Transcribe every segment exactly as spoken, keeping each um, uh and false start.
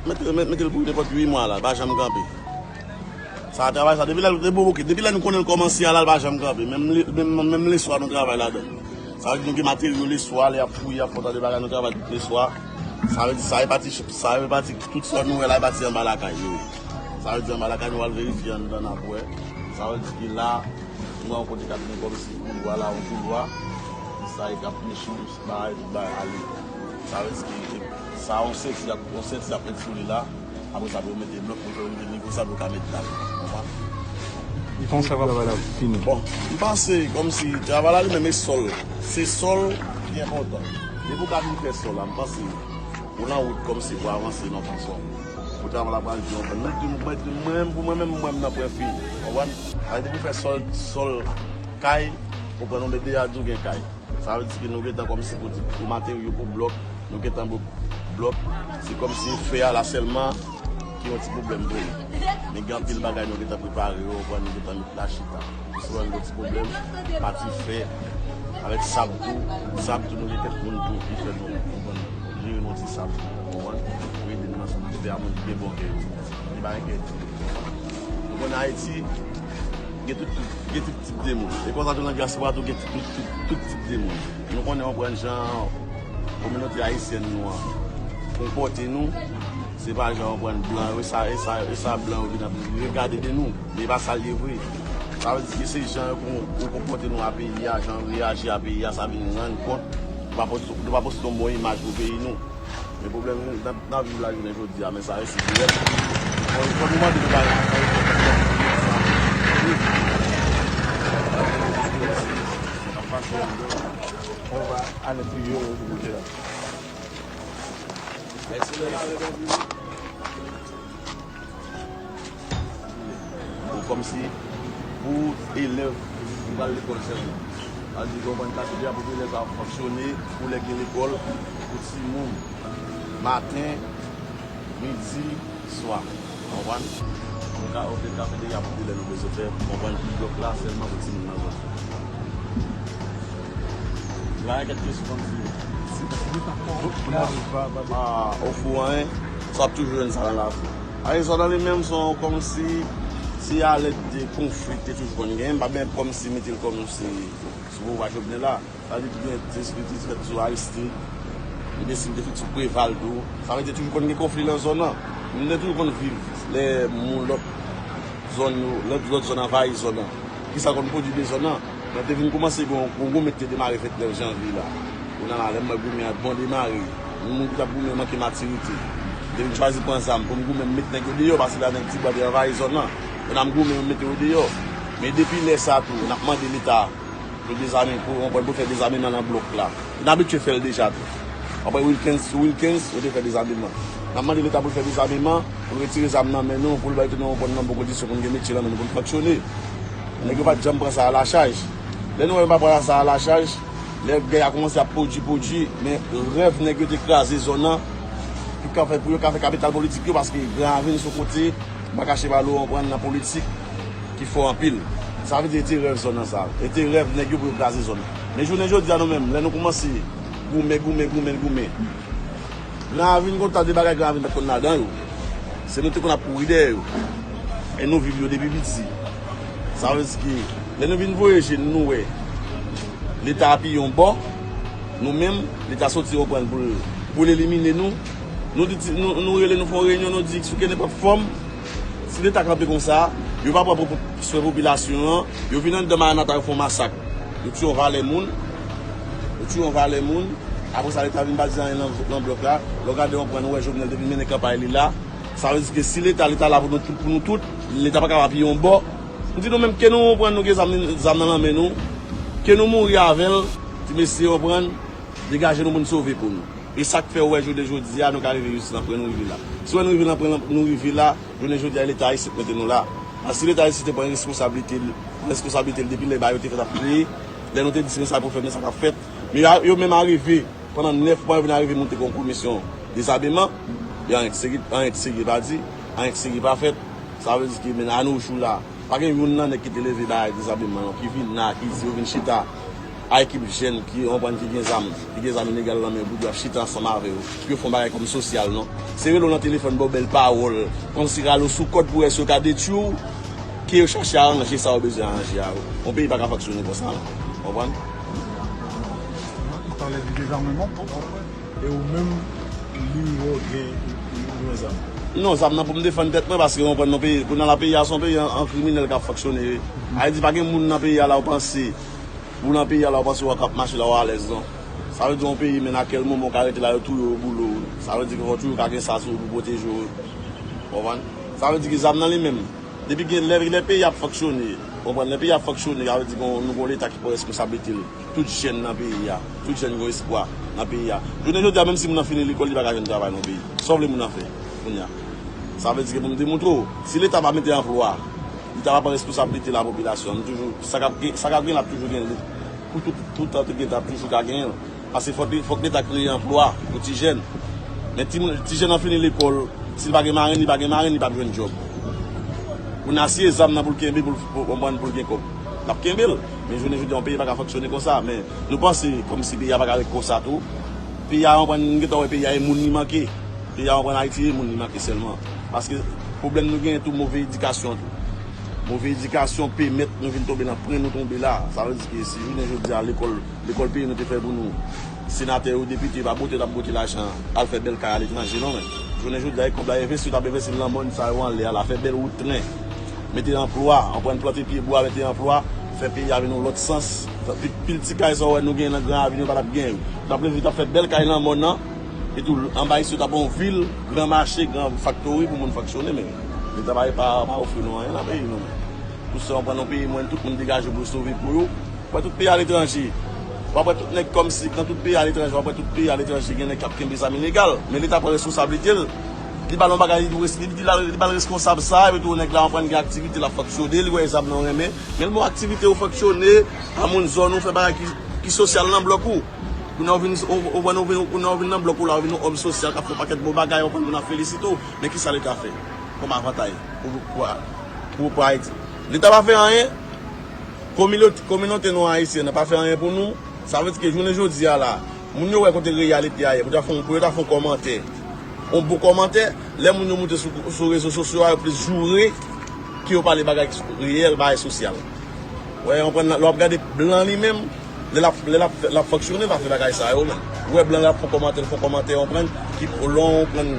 Mete, mete, mete l pou nenpòt uit mwa la, l pa janm kanpe. Sa travay sa, depi lè, depi, ok, depi lè nou konnen l kòmanse a la, l pa janm kanpe. Menm le, menm, menm leswa nou travay ladan. Sa vle di nou gen materyo leswa, lè y ap fouye, y ap fè tande bagay, nou travay tout leswa. Sa vle di sa e pati, sa e pati, tout sa nou wè la, e pati anba lakay yo ye. Sa vle di anba lakay nou al verifye anndan n ap wè. Sa vle di ki la, nou wè yon kote k ap gen kòmsi koulwa la, yon koulwa. Sa e k ap meche, bagay, tout bagay ale. Sa vle di ki sa, yon senti, yon senti y ap met sou li la. Apre sa, pou yo mete blòk, pou yo mete nivo sa, pou yo ka met dal. Konprann? Konsa va fini. Bon, m panse kòmsi travay la li menm e sòl. Se sòl ki enpòtan. Depi w ka vin fè sòl la, m panse ou nan wout kòmsi pou avanse nan fason. Pou travay la pral di yon pwen. Mwen, mwen, mwen, pou mwen menm, mwen, m nan pwen fini. Konprann? Sa vle di pou fè sòl, sòl kay, ou pran yon medya di w gen kay. Sa vle di ke nou gentan kòmsi pou di pou materyo, pou blòk, nou gentan blo-, blòk, se kòmsi fè a la sèlman ki yon ti pwoblèm pou nou. Men gen anpil bagay nou gentan prepare yo, konprann, nou gentan met la chita. Sou yon ti pwoblèm, pati fè, avèk sab tou, sab tou nou gen kèk moun tou ki fè nou, konprann, jere nou ti sab, konprann, pou ede nou nan sa nou fè a, moun ki gen bon kè yo. Li pa enkyete. Nou konn Ayiti, gen tout, gen tout tip de moun. E konsa tou nan dyaspora tou gen tout, tout, tout tip de moun. Nou konnen, konprann, jan kominote ayisyèn nou an konpòte nou, se pa jan, konprann, blan yo, e sa, e sa, e sa blan yo vin ap regade de nou. Men e pa sa l ye vre. Sa vle di ke se jan yo kon-, yo konpòte nou a peyi a, jan yo reyaji a peyi a, sa vin rann kont nou pa poste, nou pa poste yon bon imaj pou peyi nou. Men pwoblèm n ap, n ap viv la jounen jodi a, men sa resi dirèk. Bon, fò nou mande nou bagay. On va à l'intérieur du hôtel. Ou kòmsi pou elèv ki pral lekòl sèlman. Sa vle di, konprann, kafeterya pou elèv sa fonksyone pou lè gen lekòl pou timoun. Maten, midi, swa. Konprann? Ou ka ofri kafeterya pou elèv nou bezwen fè, konprann, blòk la sèlman pou timoun nan zòn. Gen kèk kesyon kòmsi. Ah, ofri anyen, sa ap toujou jwenn sa nan lavi. Arizona li menm se yon kòmsi, se a lèd de konfli te toujou konn gen, m pa byen kòmsi mete l kòmsi sou pouvwa Jovenel la. Sa vle di gen disparitis fèt sou Aristide, li te, li te fèt sou Preval tou. Sa vle di toujou konn gen konfli nan zòn nan. Nou te toujou konn viv lè moun lòt zòn yo, lòt, lòt zòn anvayi zòn nan. Kisa konn pwodui de zòn nan? Nan te vin koumanse gen yon, yon goumen ki te demare vennèf janvye la. Kounye a la, lè m wè goumen an bon demare, yon moun ki t ap goumen manke matirite. M te vin chwazi pran zam pou m goumen, m met nèg yo deyò, paske la nèg ti bwa te anvayi zòn nan. Kounye a m goumen, m mete yo deyò. Men depi lè sa tou, n ap mande Leta pou dezame, pou, pou, pou fè dezameman nan blòk la. N abitye fè l deja tou. Apre Wilkens, sou Wilkens, yo te fè dezameman. N ap mande Leta pou l fè dezameman, pou l retire zam nan men nou, pou l bay tout nou yon bon, nan bon kondisyon, pou n gen metye nan men nou, pou n fonksyone. Nèg yo pa t janm pran sa a la chaj. Lè nou wè yo pa pran sa a la chaj, lè gè a kòmanse ap pwodui, pwodui, men rèv nèg yo te kraze zòn nan, pou ka fè, pou yo ka fè kapital politik yo, paske Gran Ravin se yon kote, m pa kache ba nou, konprann, nan politik ki fò anpil. Sa vle di, e te rèv zòn nan sa. E te rèv nèg yo pou yo kraze zòn nan. Men jounen jodi a, nou menm, lè nou kòmanse goumen, goumen, goumen, goumen, Gran Ravin konn ta de bagay Gran Ravin pa t konn ladan yo. Se nou te konn ap kouri dèyè yo. E nou viv yo depi piti. Sa vle di ke lè nou vin voye je n, nou wè Leta apiye yon bò, nou menm, Leta soti yon pwen pou l, pou l elimine nou. Nou di, nou, nou rele, nou fè yon reyinyon, nou di, sou kenenpòt fòm, si Leta kanpe konsa, yo pa pran pou, pou swen popilasyon an, yo vin anndan Maranata, yo fè yon masak. Yo tiye yon valè moun. Yo tiye yon valè moun. Apre sa, Leta vin pa di anyen nan, nan blòk la. Lè w gade yon pwen, nou wè Jovenel te vin mennen kanpay li la. Sa vle di ke si Leta, Leta la pou nou tout, pou nou tout, Leta pa kapab apiye yon bò. M di nou menm, ke nou pran, nou gen zam, zam nan nan men nou, ke nou mouri avè l, ti mesye, w konprann, degaje nou pou n sove po nou. E sa k fè w wè jounen jodi a, nou ka rive jis nan pwen nou rive la. Si w wè nou rive nan pwen nou rive la, jounen jodi a, Leta isit mete nou la. Paske si Leta isit te pran responsablite l, pran responsablite l depi lè bagay yo te fèt ap kreye, lè nou te di se konsa pou fèt, men sa k ap fèt. Men yo, yo menm arive, pandan nèf mwa, yo vin arive monte yon komisyon dezameman, e anyen de serye, anyen de serye pa di, anyen de serye pa fèt. Sa vle di ke men a no jou la, pa gen youn nan nèg ki te leve bagay dezameman an, ki vin la, ki di yo vin chita. A ekip jèn ki, w konprann, ki gen zam, ki gen zam ilegal nan men yo, pou yo ap chita ansanm avè yo, pou yo fè yon bagay kòm sosyal, non. Se rele w nan telefòn, ba w bèl pawòl, kòmsi rale w sou kòd pou wè si yo ka detwi w, ke yo chache aranje sa yo bezwen aranje a. Yon peyi pa ka fonksyone konsa, non. W konprann? Ou pale de dezamman, e ou menm, li ou gen, ou gen zam? Non, zam nan pou m defann tèt mwen, paske w konprann, nan peyi, kounye a la, peyi a se yon peyi an, an kriminèl k ap fonksyone. Ayiti pa gen moun nan peyi a la, w panse, ou nan peyi a la, w panse w ap mache la, w alèz, non. Sa vle di yon peyi, men a kèl moman w ka rete la, yo touye w, yo boule w. Sa vle di ke fò toujou ka gen sa sou ou pou pwoteje w. W konprann? Sa vle di ke zam nan li menm, depi gen lè, lè peyi ap fonksyone, w konprann, lè peyi ap fonksyone, sa vle di ke nou gen yon leta ki pran responsablite l. Tout jèn nan peyi a, tout jèn gen yon espwa nan peyi a. Jounen jodi a, menm si moun nan fini lekòl, li pa ka jwenn travay nan peyi. Sa w vle moun nan fè kounye a? Sa vle di ke pou m demontre w, si leta pa mete anplwa, leta pa pran responsablite lapopilasyon, nou toujou, sa k ap gen, sa k ap gen la ap toujou gen. Pou tout, tout tan te gen, t ap toujou ka genyen. Paske fòk, fòk leta kreye anplwa pou ti jèn. Men ti, ti jèn nan fini lekòl, si l pa gen marenn, li pa gen marenn, li p ap jwenn djòb. Pou n asiye zam nan pou l kenbe, pou l, pou, konprann, pou l gen kòb. L ap kenbe l. Men jounen jodi a, yon peyi pa ka fonksyone konsa. Men nou panse kòmsi peyi a pa ka ret konsa tou. Peyi a, konprann, nou gentan wè peyi a e moun li manke. Peyi a, konprann, Ayiti e moun li manke sèlman. Paske pwoblèm nou genyen tou, move edikasyon tou. Move edikasyon pèmèt nou vin tonbe nan pwen nou tonbe la. Sa vle di ke si jounen jodi a lekòl, lekòl peyi nou te fè pou nou, senatè yo, depite yo pa bote, t ap bote lajan al fè bèl kay aletranje, non, men. Jounen jodi a, e kòb la envesti, yo t ap envesti nan lanmòn sa yo anlè a la, fè bèl wout tren, mete anplwa, anprann plante pye bwa, mete anplwa, fè peyi a vin yon lòt sans. Pi, pil ti kay sa w wè nou genyen nan Gran Ravin yo pa t ap genyen. Yo t ap leve, t ap fè bèl kay lanmòn nan, etou, anba isit yo t ap yon vil, gran mache, gran faktori pou moun fonksyone, men leta pa, pa, pa ofri nou anyen nan peyi nou, men. Pou sa, w pran yon peyi mwen, tout moun degaje pou yo sove po yo. W ap wè tout peyi aletranje. W ap wè tout nèg kòmsi nan tout peyi aletranje, w ap wè tout peyi aletranje gen nèg k ap kenbe zam ilegal. Men leta pran responsablite l. Li ba l yon bagay, li di, li di, li ba l reskonsab sa, epi tou nèg la, w konprann, gen aktivite l ap fonksyone, li wè zam nan renmen. Men l ba w aktivite ou fonksyone, a moun zòn ou, fè bagay ki, ki sosyal nan blòk ou. Kounye a w vin, ou, ou, ou vin, kounye a w vin nan blòk ou la, ou vin yon òm sosyal k ap fè yon pakèt bon bagay, w konprann, moun ap felisite w. Men kisa leta fè kòm avantay pou, pou, pou, pou Ayiti? Leta pa fè anyen. Kominote, kominote nou ayisyen nan pa fè anyen pou nou. Sa vle di ke jounen jodi a la, moun yo wè kote reyalite a ye, pou ta fè, pou yo ta fè yon kòmantè, yon bon kòmantè, lè moun yo moute sou, sou rezo sosyo a, yo plis joure ke yo pale bagay ki reyèl, bagay sosyal. Wè, w konprann, lè w ap gade blan li menm, lè l ap, lè l ap, l ap fonksyone, l pa fè bagay sa yo menm. Ou wè blan l ap fè kòmantè, l fè kòmantè, w konprann, ki, lè w konprann,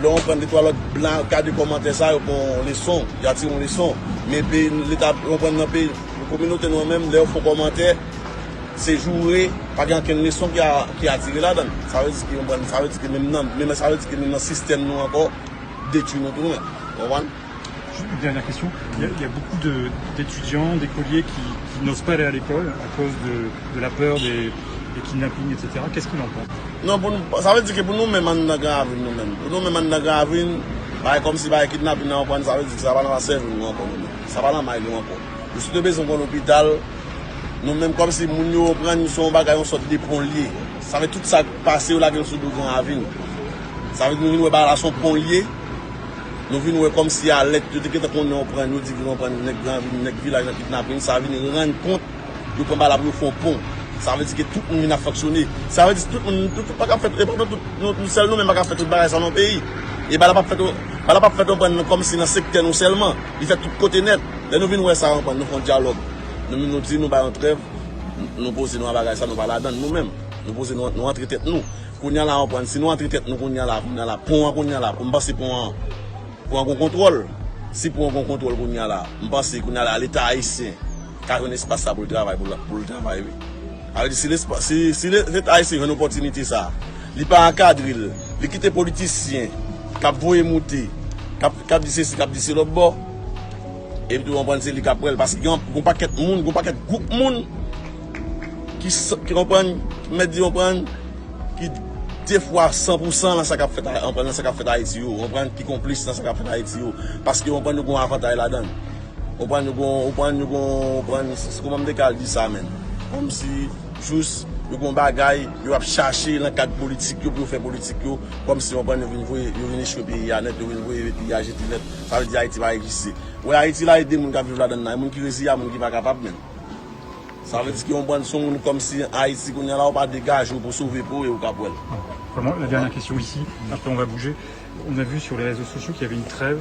lè w konprann de twa lòt blan gade kòmantè sa yo pran yon leson, y a tire yon leson. Men peyi, leta, w konprann, nan peyi, kominote nou an menm, lè yo fè kòmantè, se joure, pa gen okenn leson ki a, ki a tire ladan l. Sa vle di ke, w konprann, sa vle di ke menm nan, menm, sa vle di ke menm nan sistèm nou ankò, detwi nou tou menm. W konprann? Juste une dernière question. Il y a, il y a beaucoup de- d'étudiants, d'écoliers qui, qui n'osent pas aller à l'école à cause de, de la peur des, des kidnappings, et cetera. Qu'est-ce qu'il en pense? Non, pou nou, sa vle di ke pou nou menm anndan Gran Ravin nou menm, pou nou menm anndan Gran Ravin, bagay kòmsi bagay kidnapin nan, w konprann, sa vle di ke sa pa nan sèvo nou ankò nou menm. Sa pa nan may nou ankò. Nou site bezwen yon lopital, nou menm kòmsi moun yo, w konprann, se yon bagay, yon sòt de pon l ye. Sa vle tout sa k pase, yo lage l sou do Gran Ravin. Sa vle di nou vin wè bagay la se yon pon l ye. Nou vin wè kòmsi alèt, yo te gentan konnen, w konprann, yo di ke, w konprann, nèg Gran Ravin, nèg vilaj nan kidnapin, sa vin rann kont, yo pran bagay la pou yo fè yon pon. Sa vle di ke tout moun vin ap fonksyone. Sa vle di tout moun, tout, tout pa ka fèt, e pa tout, nou, nou sèl nou menm pa ka fè tout bagay sa nan peyi. E bagay la p ap fèt, bagay la p ap fèt, w konprann, kòmsi nan sektè nou sèlman. Li fèt tout kote nèt. Lè nou vin wè sa, w konprann, nou fè yon dyalòg. Nou vin, nou di, nou bay yon trèv, nou poze nou a bagay sa, nou pa ladan l nou menm. Nou poze nou, nou antre tèt nou. Kounye a la, w konprann, si nou antre tèt nou kounye a la, kounye a la, pon an kounye a la, pou m panse pon an, pon an gon kontwòl. Si pon an gon kontwòl kounye a la, m panse kounye a la, Leta ayisyen ka jwenn espas sa pou l travay, pou l, pou l travay, wi. Sa vle di, si lespa-, si, si le-, Leta ayisyen jwenn opòtinite sa, li pa ankadre l, li kite politisyen k ap voye moute, k ap, k ap di sesi, k ap di se lòt bò, epi tou, w konprann, se li k ap pran l. Paske gen yon, gon pakèt moun, gon pakèt gwoup moun ki, ki konprann, mèt di, konprann, ki de fwa san pou san nan sa k ap fèt, konprann, nan sa k ap fèt Ayiti yo, konprann, ki konplis nan sa k ap fèt Ayiti yo. Paske, konprann, nou gon avantay ladan l. Konprann, nou gon, konprann, nou gon, konprann, se, se kòman m te ka al di sa, menm. Kòmsi, jis, yo gon bagay, yo ap chache nan kad politik yo, pou yo fè politik yo, kòmsi, konprann, yo vin voye, yo vin echwe peyi a nèt, yo vin voye peyi a jete nèt. Sa vle di Ayiti pa egziste. Wè, Ayiti la, e de moun k ap viv ladan l la, e moun ki reziye a moun ki pa kapab, menm. Sa vle di ke yon bann sou moun kòmsi Ayiti kounye a la, ou pa degaje w pou sove po e ou k ap wè l. Vraiment, la dernière question ici, après on va bouger. On a vu sur les réseaux sociaux qu'il y avait une trêve.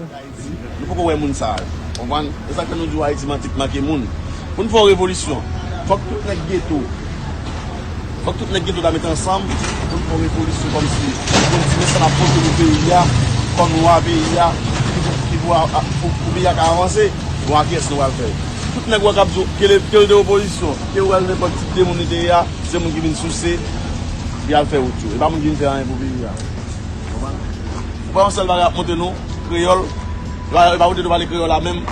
Nou poko wè moun sa yo. Konprann? E sa k fè nou di w Ayiti manti k manke moun. Pou n fè yon revolisyon, fòk tout nèg geto, fòk tout nèg geto ta met ansanm pou n fè yon revolisyon kòmsi pou n di men sa n ap pote pou peyi a, kòm lwa peyi a, ki pou, ki pou, pou, pou peyi a ka avanse, bon, a kiyès nou pral fè l? Tout nèg w wè k ap di w, ke l, ke l de opozisyon, ke l nenpòt tip de moun li te ye a, se moun ki vin souse, li al fè wout yo. E pa moun ki vin fè anyen pou peyi a. Konprann? Ou pa yon sèl bagay ap montre nou, kreyòl. Yo pa, yo pa voye nou pale kreyòl la menm.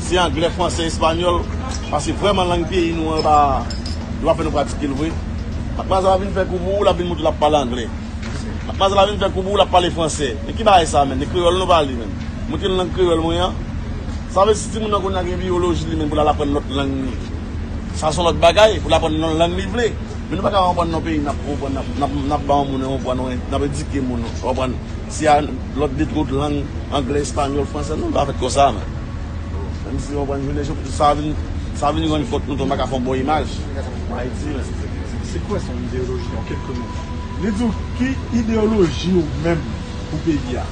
Se anglè, fransè, espanyòl. Paske vrèman lang peyi nou an, yo pa, yo pa fè nou pratike l vre. Matmazel ap vin fè kou pou ou, l ap vin montre l ap pale anglè. Matmazel ap vin fè kou pou ou, l ap pale fransè. Men ki bagay sa menm? E kreyòl nou pale menm. Montre l lang kreyòl mwen an. Sa vle si timoun nan kounye a gen biyoloji li menm pou l al aprann lòt lang li. Sa se yon lòt bagay, pou l aprann nan lang li vle. Men nou pa ka konprann nan peyi n ap konprann, n ap, n ap, n ap ba yon moun konprann, n ap edike moun konprann. Si a lòt de twòt lang, anglè, espanyòl, fransè, nou pa fèt konsa, men. Menm si w konprann, jounen jodi, sa vin, sa vin rann kont nou tou, nou pa ka fè yon bon imaj. Ayiti, men. C'est quoi son idéologie en quelques mots? Li di w ki ideyoloji w menm pou peyi a?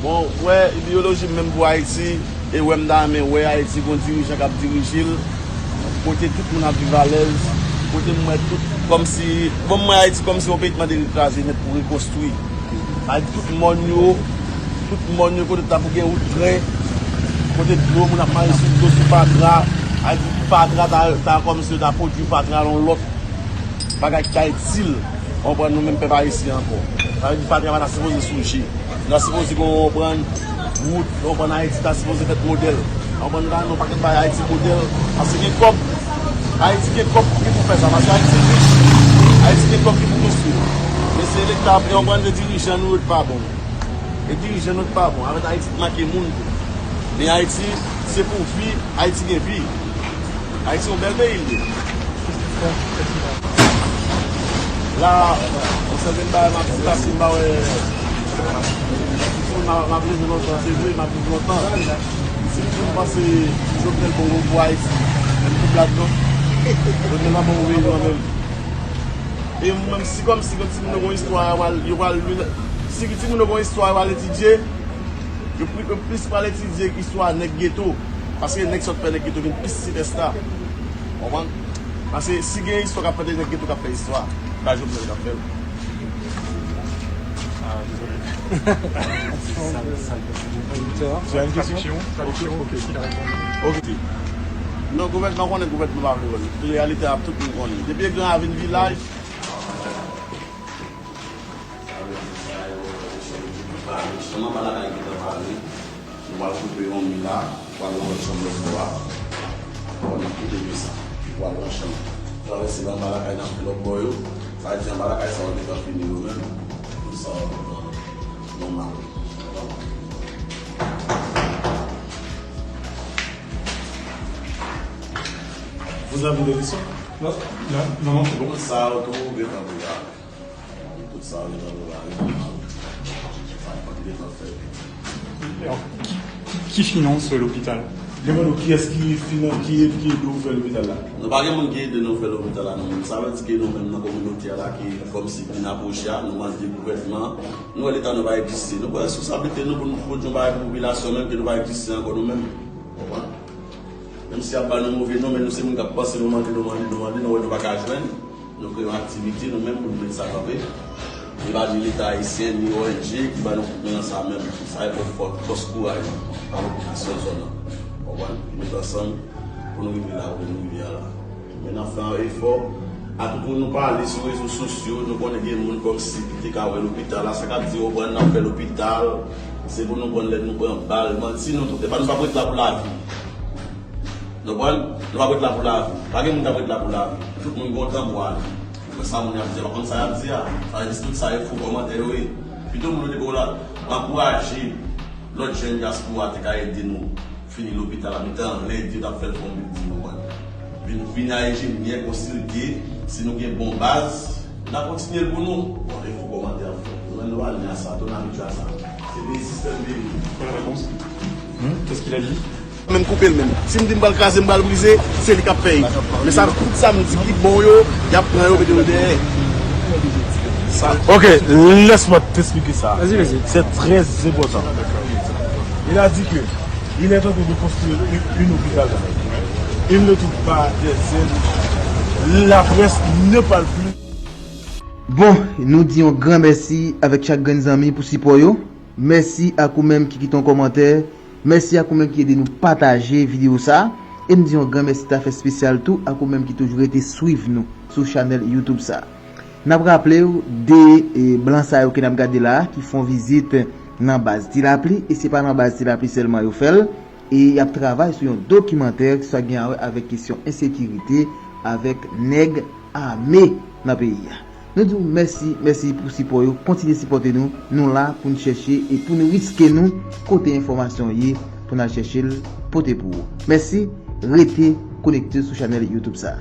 Bon, wè, ideyoloji m menm pou Ayiti, e wè m ta renmen wè Ayiti gon dirijan k ap dirije l, kote tout moun ap viv alèz, kote m wè tout kòmsi, bon, m wè Ayiti kòmsi yon peyi k mande rekraze nèt pou rekonstwi. Sa vle di tout mòn yo, tout mòn yo kote ta pou gen wout trè, kote dlo, moun ap mache sou dlo, sou fatra, sa vle di fatra ta, ta kòmsi yo ta pwodui fatra nan lòt bagay ki ta itil, konprann, nou menm pèp ayisyen ankò. Sa vle di fatra pa ta sipoze souje. Nou ta sipoze gen, konprann, wout, konprann, Ayiti ta sipoze fèt modèl. Konprann, nou ta nan yon pakèt bagay Ayiti modèl. Paske gen kòb, Ayiti gen kòb ki pou fè sa, paske Ayiti rich. Ayiti gen kòb ki pou konstwi. Men se leta, konprann, se dirijan nou yo k pa bon. E dirijan nou k pa bon. Avèk Ayiti k manke moun tou. Men Ayiti, se pou vi, Ayiti gen vi. Ayiti yon bèl peyi l ye. La, yon sèten bagay m ap di la, si m pa wè, si m ap, m ap leve lontan, se vre, m ap viv lontan. Si m toujou panse Jovenel bon pou Ayiti, men m tout ladan. Jovenel pa bon pou peyi nou an menm. E menm si kòmsi gen timoun yo gen istwa, yo pral, yo pral li, si timoun yo gen istwa, yo pral etidye, yo pli- yo plis pral etidye istwa nèg geto. Paske nèg sòt fè nèg geto vin plis sipèsta. Konprann? Paske si gen istwa k ap fèt, nèg geto k ap fè istwa. Pa Jovenel k ap fè l. Ah, désolé. Ça, ça, ça, Tu as une question? Traduction, traduction, ok. Ok. Non, gouvènman konnen gouvènman pa vle wè l. Reyalite a tout moun konnen. Depi Gran Ravin vilaj, Chan anba lakay gentan pare. Nou pral koupe yon mi la, pral nan lòt chanm lòt bò a. Bon, n ap koupe mi sa. Pral nan chanm. Travèse anba lakay n ap fè lòt bò yo. Sa vle di anba lakay sa yo gentan fini yo menm. Tout sa yo gentan nòmal. Vous avez des questions? Non, non, non, non, c'est bon. Tout sa yo tou gentan prepare. Tout sa yo gentan prepare. Sa yo gentan fèt. Alors, qui, qui, qui finance l'hôpital? Demande kiyès ki finan, ki, ki ede w fè lopital la? Nou pa gen moun ki ede nou fè lopital la, non. Sa vle di ke nou menm nan kominote a la ki kòmsi vin apwoche a, nou mande gouvènman, nou wè leta nou pa egziste. Nou pran responsablite nou pou nou pwodui yon bagay pou popilasyon menm ke nou pa egziste ankò nou menm. Konprann? Menm si y ap ba nou move non, men nou se moun k ap panse, nou mande, nou mande, nou mande, nou wè nou pa ka jwenn. Nou kreye yon aktivite nou menm pou nou met sa kanpe. E pa ni Leta ayisyen, ni O N G ki ba nou kout men nan sa menm. Sa e fòs, fòs kouraj a popilasyon zòn nan. Konprann? Ki met ansanm pou nou rive la kote nou rive a la. Men n ap fè yon efò. Atout moun nou pale sou rezo sosyo, nou konnen gen moun kòmsi ki te ka wè lopital la, sa k ap di yo pran n ap fè lopital, se pou nou pran lè nou pran bal, manti nou tout. Epa nou p ap ret la pou lavi. Nou konprann? Nou p ap ret la pou lavi. Pa gen moun k ap ret la pou lavi. Tout moun gen yon tan pou ale. Ou konprann sa moun y ap di a? Pa konn sa y ap di a? Sa vle di tout sa yo fo kòmantè yo ye. Pito moun yo te ko la ankouraje lòt jèn dyaspora te ka ede nou fini lopital la. Nou te anlè di yo t ap fè l fè yon bilding, ou konprann? Vin, vin a enjenyè konsilye, si nou gen bon baz, n a kontinye l pou nou. Bon, e fo kòmantè ap fè. Nou menm nou pa ni a sa, tou n abitye a sa. Se de sistèm peyi. Voilà la réponse. Hmm, qu'est-ce qu'il a dit? Menm koupe l menm. Si m di m pral kraze, m pral brize, se li k ap pèy. Men sa, tout sa m di ki bon yo, y ap pran yo, mete yo dèyè. Sa. Ok, laisse-moi t'expliquer ça. Vas-y, vas-y. C'est très important. Il a dit que il est en train de construire une, une hôpital. Il ne trouve pas des aides. La presse ne parle plus. Bon, nou di yon gran mèsi avèk chak grenn zanmi pou sipò yo. Mèsi ak ou menm ki kite yon kòmantè. Mèsi ak ou menm ki ede nou pataje videyo sa. E m di yon gran mèsi ta fè espesyal tou ak ou menm ki toujou rete swiv nou sou chanèl YouTube sa. N ap raple w de e, blan sa yo ke n ap gade la a, ki fè yon vizit nan baz Ti Lapli, e se pa nan baz Ti Lapli sèlman yo fè l, e y ap travay sou yon dokimantè ki sa gen a wè avèk kesyon ensekirite avèk nèg ame nan peyi a. Nou di w mèsi, mèsi pou sipò yo, kontinye sipòte nou, nou la pou n chèche e pou n riske nou kote enfòmasyon ye pou n al chèche l pote pou ou. Mèsi, rete konekte sou chanèl YouTube sa.